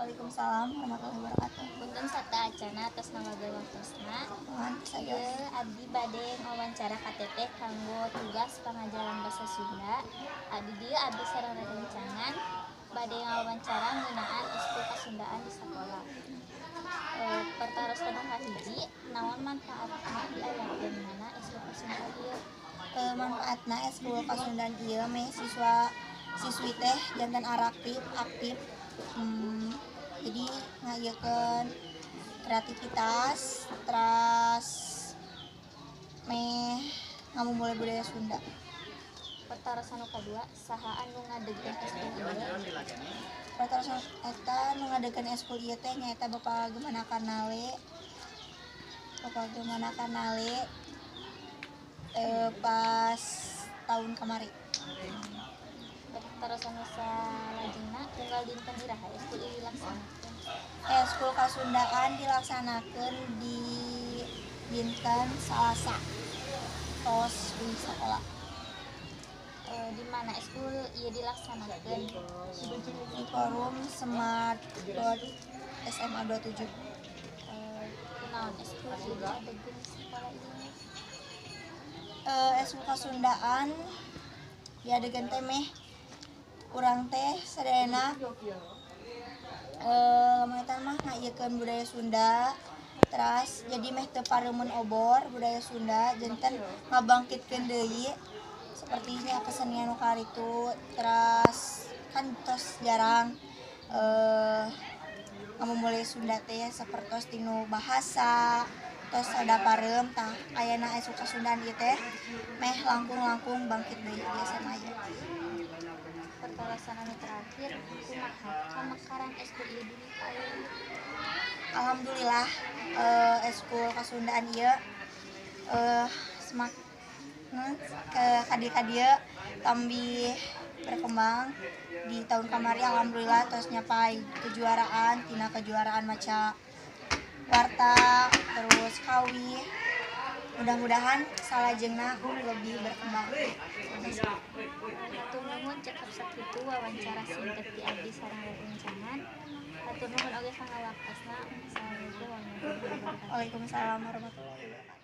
Waalaikumsalam warahmatullahi wabarakatuh. Punten sateuacana atos ngawagel waktosna. Mohon saya. Ieu abdi bade ngawancara ka Teteh kanggo tugas pangajaran basa Sunda. Abdi dieu abdi sareng rerencangan bade ngawawancara ngeunaan eskul Kasundaan di sakola. Pertarosan nu kahiji, naon manfaatna diayakeunana eskul Kasundaan ieu? Manfaatna eskul Kasundaan ieu meh siswa siswi teh janten araktif, aktif. Jadi ngayakeun kreativitas, teras meh ngamumule budaya Sunda. Pertarosan nu kadua, saha anu ngadegkeun eskul ieu? Pertarosan eta nu ngadegkeun eskul ieu teh nyaeta Bapak Gemana Karnale. Bapak Gemana Karnale pas tahun kamari. Pertarosan nu salajengna, unggal dinten iraha eskul ieu dilaksanakeun? Eskul Kasundaan dilaksanakeun di dinten Salasa tos di sekolah. Di mana eskul ieu dilaksanakeun? Di forum Smart Board SMA 27. Kunaon eskul ieu diadegkeun di sekolah ieu? Eskul Kasundaan diadegan teh meh urang teh sadayana lamun eta mah ngayakeun budaya Sunda, teras jadi meh teu pareumeun obor budaya Sunda, janten ngabangkitkeun deui sepertinya kesenian nu karitu. Teras kan tos jarang ngamumule Sunda teh, sapertos tinu bahasa tos rada pareum. Tah, ayana eskul Kasundaan ieu teh meh langkung-langkung bangkit deui di SMA ieu. Pertarosan anu terakhir, kumaha kamekaran eskul ieu dugi ka ayeuna? Alhamdulillah, eskul Kasundaan ieu semak ke kadi-kadieu tambih berkembang. Di tahun kamari alhamdulillah tos nyapai kejuaraan, tina kejuaraan maca warta terus kawih. Mudah-mudahan salajengna lebih berkembang. Hatur nuhun, cekap sakitu wawancara singkat ti abdi sareng rerencangan. Hatur nuhun oge kanggo waktosna. Assalamualaikum warahmatullahi wabarakatuh. Waalaikumsalam warahmatullahi wabarakatuh.